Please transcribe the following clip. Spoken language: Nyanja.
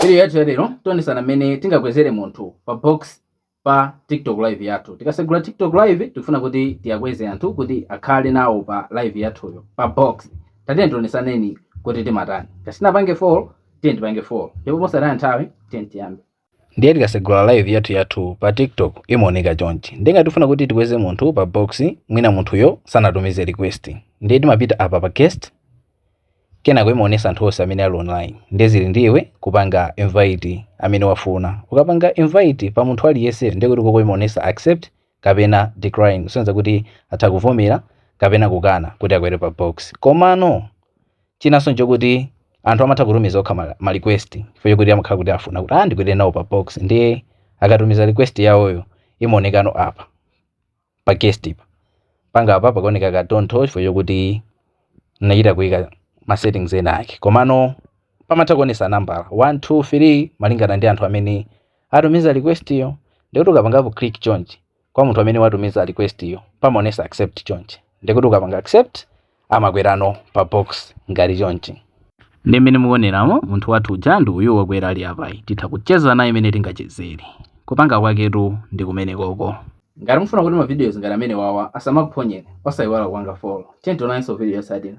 Video yathu yalero tionesana mmene tingakwezere munthu pa box pa TikTok Live yathu. Tikasegula TikTok Live, tikufuna kuti tiyakweze anthu kuti akhale nawo pa live yathuyo pa box. Tatiye tionesaneni kuti timatani. Kasinapange follow, tiye tipange follow, ndipo mosataya nthawi tiye tiyambe. Ndiye tikasegula live yathu pa TikTok imaoneka chonchi. Ndiye ngati tifuna kuti tikweze munthu pa box, mwina munthuyo sanatumize request, ndiye timapita apa pa guest, kenako imaonesa anthu onse amene ali online. Ndiye zili ndiwe kupanga invite amene wafuna. Ukapanga invite pa munthu aliyense, ndiye kuti koko imaonesa accept kapena decline, kusonyeza kuti atha kuvomera kapena kukana kuti akwere pa box. Komano chinanso nchokuti anthu amatha kutumiza okha ma request, chifukwa chokuti amakhala kuti afuna kuti ndikwere nawo pa box. Ndiye akatumiza request yawoyo, imaonekano apa pa guest pa panga apa pakuoneka katontho, chifukwa chokuti nachita kuyika ma settings ena ake. Komano pamatha kuonesa nambala 1 2 3 malingana ndi anthu amene atumiza request iyo. Ndikuti ukapangapo click chonchi kwa munthu amene watumiza request iyo, pamaonesa accept chonchi. Ndikuti ukapanga accept, amakwerano pa box ngati chonchi. Ndi mmene mukuoneramo, munthu wathu uja ndi uyu wakwera ali apayi. Titha kucheza naye imene tingachezere. Kupanga kwaketu ndi kumene koko. Ngati mufuna kuti ma videos ngati amene wawa asamakuphonyere, osayiwala kupanga follow. Tiye tionanso video yotsatira.